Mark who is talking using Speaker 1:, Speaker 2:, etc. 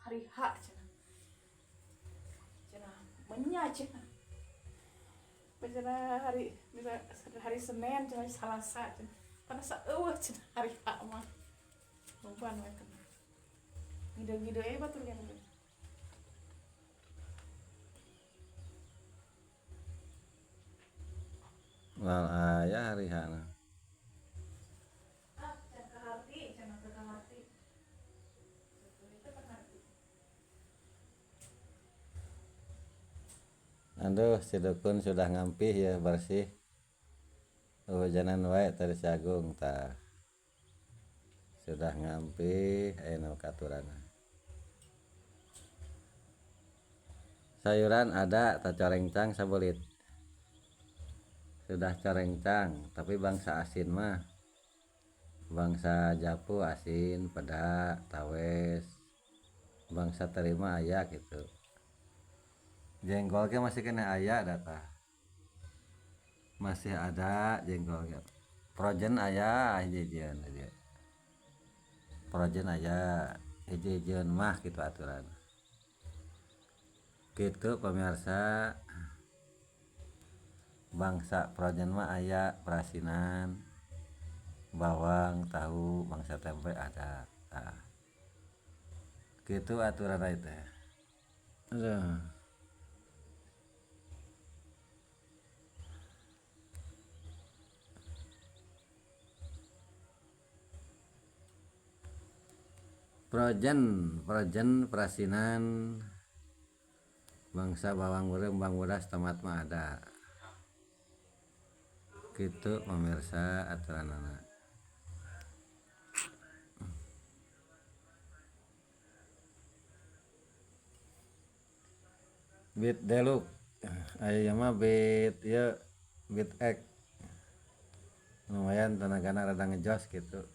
Speaker 1: Hari H cenah. Cenah menya cenah. Cenah hari bisa hari Senin cenah, hari Salasa cenah. Panas eueuh cenah hari H mah. Loban we kena. Ngide-ngide we batur ge.
Speaker 2: Moal aya hari H na.
Speaker 1: Ah, can kaharti, cenah teu kaharti. Itu kaharti.
Speaker 2: Aduh, si dukun sudah ngampih ya, bersih. Hujanan wae tadi si Agung tah. Sudah ngampih aya nu katuranna. Sayuran ada tak corengcang sabelit. Sudah corengcang, tapi bangsa asin mah. Bangsa japu asin, peda, tawes. Bangsa terima aya gitu. Jengkol ge masih kena aya data. Masih ada jengkol ge. Frozen aya hiji-hijian aja. Frozen aya hiji-hijian mah gitu aturan. Gitu pemirsa. Bangsa frozen mah aya perasinan, bawang, tahu, bangsa tempe ada. Nah, gitu aturan itu. Aduh. Frozen, frozen perasinan, bangsa bawang beureum, bawang bodas, tomat mah ada. Gitu pemirsa aturanana. Bit deluk, aya mah bit ieu bit ek. Lumayan tenagana rada ngejos gitu.